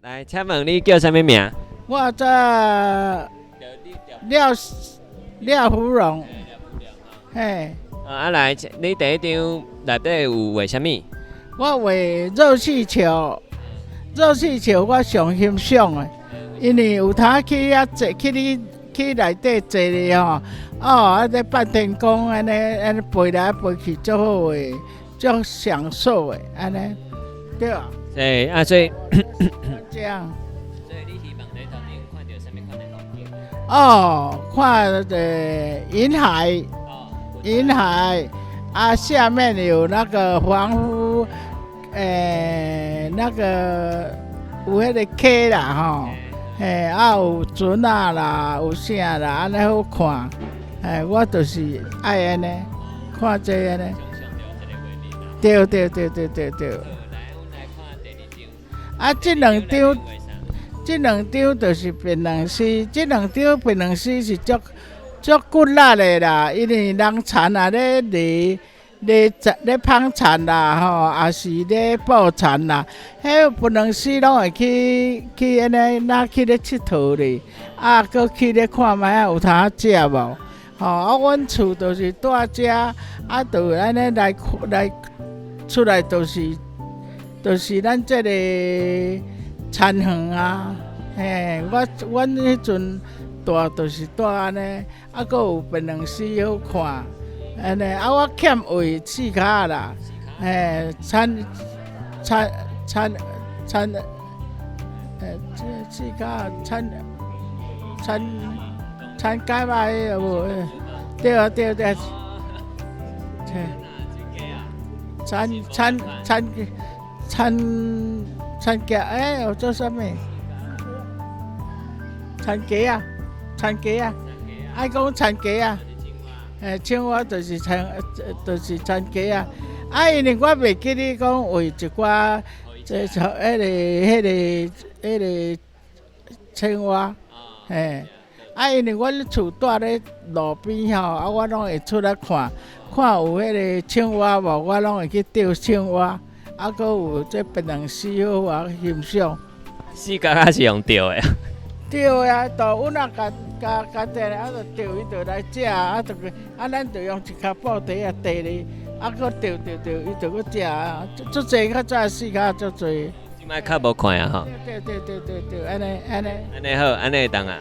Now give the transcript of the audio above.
來，請問你叫啥物名？我叫廖廖福榮，嘿。啊來，你第一張內底有畫啥物？我畫熱氣球，熱氣球我上欣賞的，因為有通去遐坐，去你去內底坐咧吼，哦，啊咧半天空按呢按呢飛來飛去，足好的，足享受的，按呢，對啊。對，啊，所以這樣。所以你希望佇頭頂看著啥物款的風景？哦，看著雲海，雲海啊，下面有那個房屋，那個有彼個溪啦吼，嘿，啊有船仔啦，有啥啦，按呢好看，嘿，我就是愛按呢，看這按呢。對對對對對對。啊，這兩張就是檳榔絲，這兩張檳榔絲是足足骨力的啦，因為人田啊咧犁犁咧紡田啦吼，抑是咧布田啦，彼檳榔絲攏會去去按呢，若去咧𨑨迌咧，啊，閣去咧看覓仔有通食無？吼，啊，阮厝就是住遮，啊，就按呢來來出來就是。就是咱這個田園啊，嘿，我阮彼陣蹛就是蹛按呢，啊，閣有檳榔絲好看，按呢，啊，我欠畫四跤啦，嘿，田田田田，這四跤田田田街嘛，彼個無？對啊對對，田田田。田田雞，欸，做啥物？田雞啊，田雞啊，愛講田雞啊，欸，青蛙就是田，就是田雞啊。啊，因為我袂記得講畫一寡，這這彼个、彼个、彼个青蛙，嘿。啊，因為阮厝蹛咧路邊吼，啊，我攏會出來看，看有彼个青蛙無，我攏會去釣青蛙。啊，閣有這檳榔絲好我欣賞。四角仔是用釣的？釣的啊，就阮若共共共釣，啊，就釣伊就來食，啊，就啊，咱就用一跤布袋仔提咧，啊，閣釣釣釣，伊就閣食啊，足濟較早四跤足濟。這擺較無看啊吼。對對對對對，按呢按呢。按呢好，按呢會當啊。